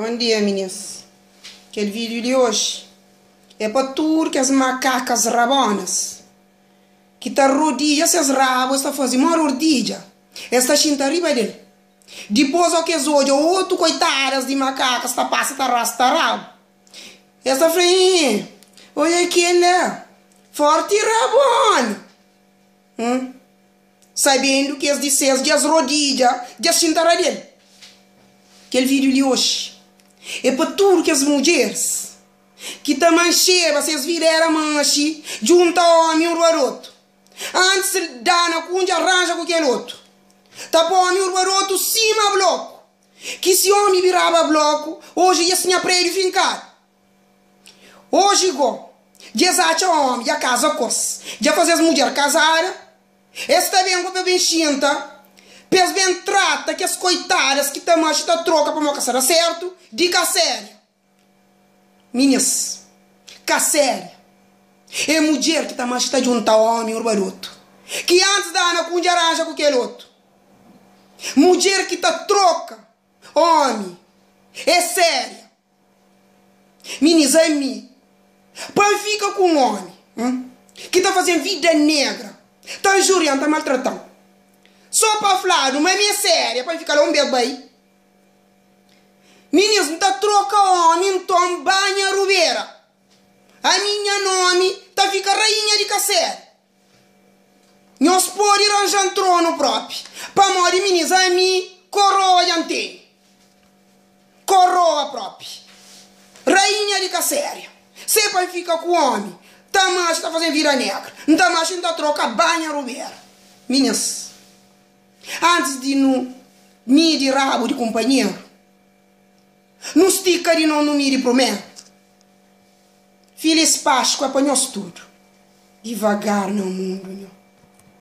Bom dia minis. Kel vídeo di oji é pa tudu kes makakas rabonas ki ta rodidja ses rabu es ta faze mó rodidja es ta xinta riba del dipôs ó kes odja otu koitadas di makakas ta pasa ta rasta rabu es ta fla ih odja kel-la forti rabona. Hum. Sabendu ki es di ses dja es rodidja, dja es xinta ra del. Kel vídiu li oxi é pa tudu kes mudjeris ki ta manxeba ses vida era manxi djunta omi un riba di otu. Antis dana ku un dja ranja ku kel otu. Ta po omi un riba di otu sima bloku. Ki si omi biraba bloku, oxi dja es tinha prédiu finkadu. Oji go, dja es atxa omi, dja kaza kos, dja faze-s mudjer kazada, es ta ben go pa ben xinta, pa es ben trata kes koitadas ki ta maxi ta troka pamo ka sa da sertu, di ka seria. Minis, ka seria. E mudjer ki ta maxi ta djunta omi un riba di otu, ki antis dana ku un dja ranja ku kel otu. Mudjer ki ta troka omi, e seria. Minis ami pa N fika ku un omi ki ta faze-m vida negra, ta njuria-m, ta maltrata-m, so pa fladu ma mi é séria pa N fika la un bês bai. Minis N ta troka omi nton ba nha rubera, ami nha nomi ta fika rainha di kasera. Nhos pode ranja-m tronu propi, pamodi minis ami koroa dja N tene. Koroa propi. Rainha di kaséria. Se pa N fika ku omi, ta maxi ta faze-m vida negra. N ta maxi N ta troka banha rubera. Minis, antis di nu midi rabu di kunpanheru, nu stika di nos nu midi prumeru. Filis Páskua pa nhos tudu. Divagar na mundu nho.